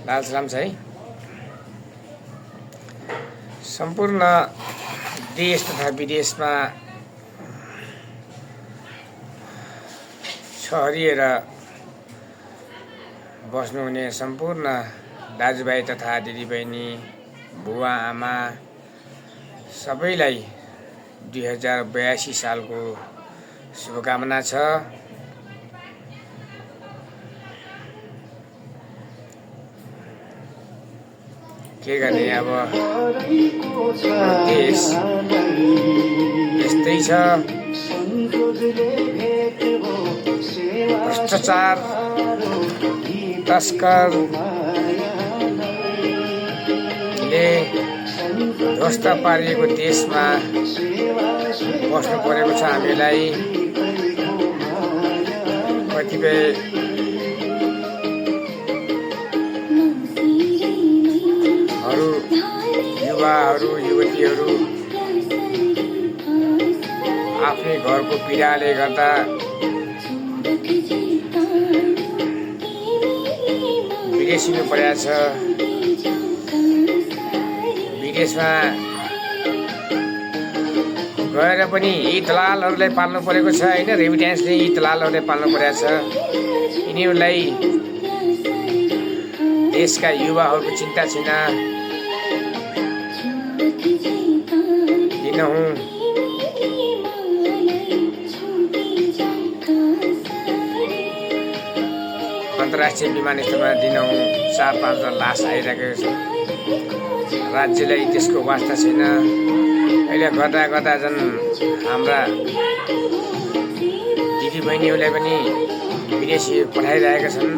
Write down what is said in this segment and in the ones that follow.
लाल सलाम छ है। सम्पूर्ण देश तथा विदेशमा छरिएर बस्नुहुने सम्पूर्ण दाजुभाइ तथा दिदीबहिनी, बुवा आमा सबैलाई 2082 सालको शुभकामना छ। के गर्ने अब देश यस्तै छ। भ्रष्टाचार, तस्करले ध्वस्त पारिएको देशमा बस्नु परेको छ। हामीलाई कतिपय युवाहरू युवतीहरू आफ्नै घरको पीडाले गर्दा विदेशिनु परेको छ। विदेशमा गएर पनि यी दलालहरूलाई पाल्नु परेको छ होइन। रेमिट्यान्सले यी दलालहरूलाई पाल्नु परेको छ। यिनीहरूलाई देशका युवाहरूको चिन्ता छैन। दिनहुँ अन्तर्राष्ट्रिय विमानस्थलमा दिनहुँ 4-5 लास आइरहेको छ। राज्यलाई त्यसको वास्ता छैन। अहिले गर्दा गर्दा झन् हाम्रा दिदीबहिनीहरूलाई पनि विदेशी पठाइरहेका छन्।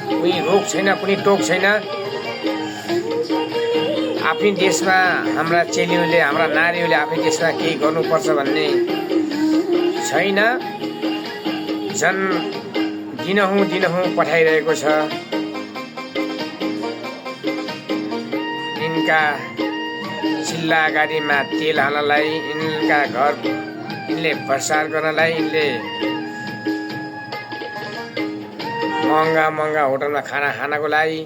कुनै रोक छैन, कुनै टोक छैन। आफ्नै देशमा हाम्रा चेलीहरूले, हाम्रा नारीहरूले आफ्नै देशमा केही गर्नुपर्छ भन्ने छैन। झन् दिनहुँ पठाइरहेको छ। यिनका चिल्ला गाडीमा तेल हाल्नलाई, यिनका घर यिनले प्रसार गर्नलाई, यिनले महँगा होटलमा खाना खानको लागि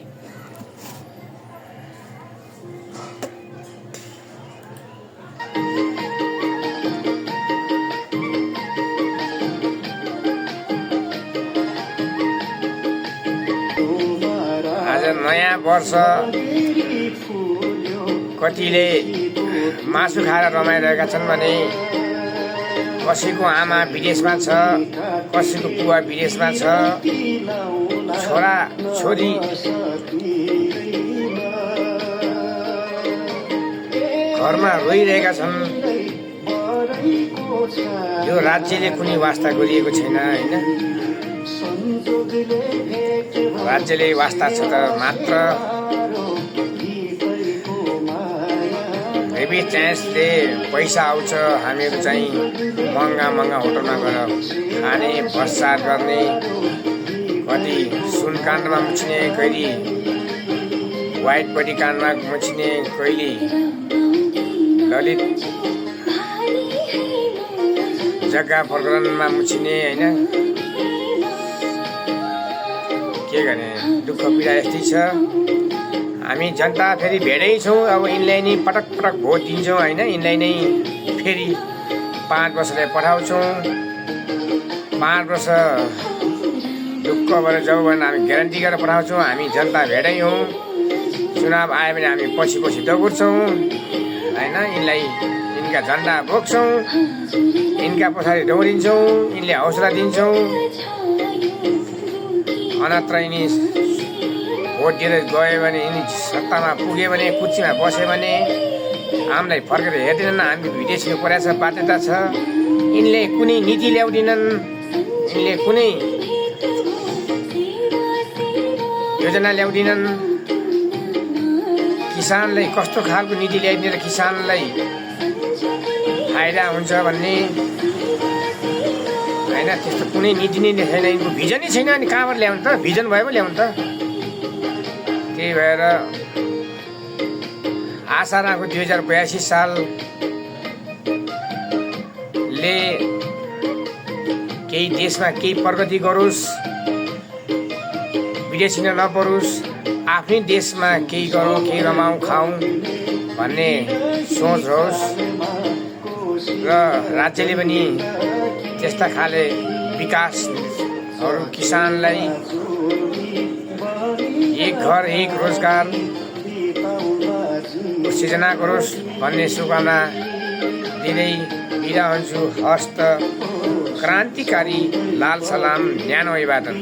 आज नयाँ वर्ष कतिले मासु खाएर रमाइरहेका छन् भने कसैको आमा विदेशमा छ, कसैको बुवा विदेशमा छ, छोरा छोरी घरमा रोइरहेका छन्। यो राज्यले कुनै वास्ता गरिएको छैन होइन। राज्यले वास्ता छ त मात्र रेमिट्यान्सले पैसा आउँछ। हामीहरू चाहिँ महँगा होटलमा गएर खाने, प्रसार गर्ने, कति सुनकाण्डमा मुछिने, कहिले व्हाइटबडी काण्डमा मुछिने, कहिले ललित जग्गा प्रकरणमा मुछिने होइन। के गर्ने, दुःख पीडा यस्तै छ। हामी जनता फेरि भेटै छौँ। अब यिनलाई नै पटक भोट दिन्छौँ होइन। यिनलाई नै फेरि 5 वर्षलाई पठाउँछौँ। 5 वर्ष ढुक्क भएर जाउँ भने हामी ग्यारेन्टी गरेर पठाउँछौँ। हामी जनता भेटै हौँ। चुनाव आयो भने हामी पछि दगुर्छौँ होइन। यिनलाई यिनका झन्डा बोक्छौँ, यिनका पछाडि दौडिन्छौँ, यिनले हौसला दिन्छौँ। अनत्र यिनी भोट दिएर गयो भने, यिनी सत्तामा पुग्यो भने, कुर्सीमा बस्यो भने हामीलाई फर्केर हेर्दैनन्। हामी विदेशीको परेको छ, बाध्यता छ। यिनले कुनै नीति ल्याउँदैनन्, यिनले कुनै योजना ल्याउँदैनन्। किसानलाई कस्तो खालको नीति ल्याइदिएर किसानलाई फाइदा हुन्छ भन्ने होइन, त्यस्तो कुनै नीति नै छैन। यिनको भिजनै छैन। अनि कहाँबाट ल्याउनु त? भिजन भयो पो ल्याउनु त। त्यही भएर आशा राखौँ 2082 सालले केही देशमा केही प्रगति गरोस्। विदेशी नपरोस्, आफ्नै देशमा केही गरौँ, केही रमाउँ खाउँ भन्ने सोच रहोस् र राज्यले पनि त्यस्ता खाले विकासहरू किसानलाई एक घर एक रोजगार सिर्जना गरोस् भन्ने शुभकामना दिँदै बिदा हुन्छु। हस्त क्रान्तिकारी लाल सलाम न्यानो अभिवादन।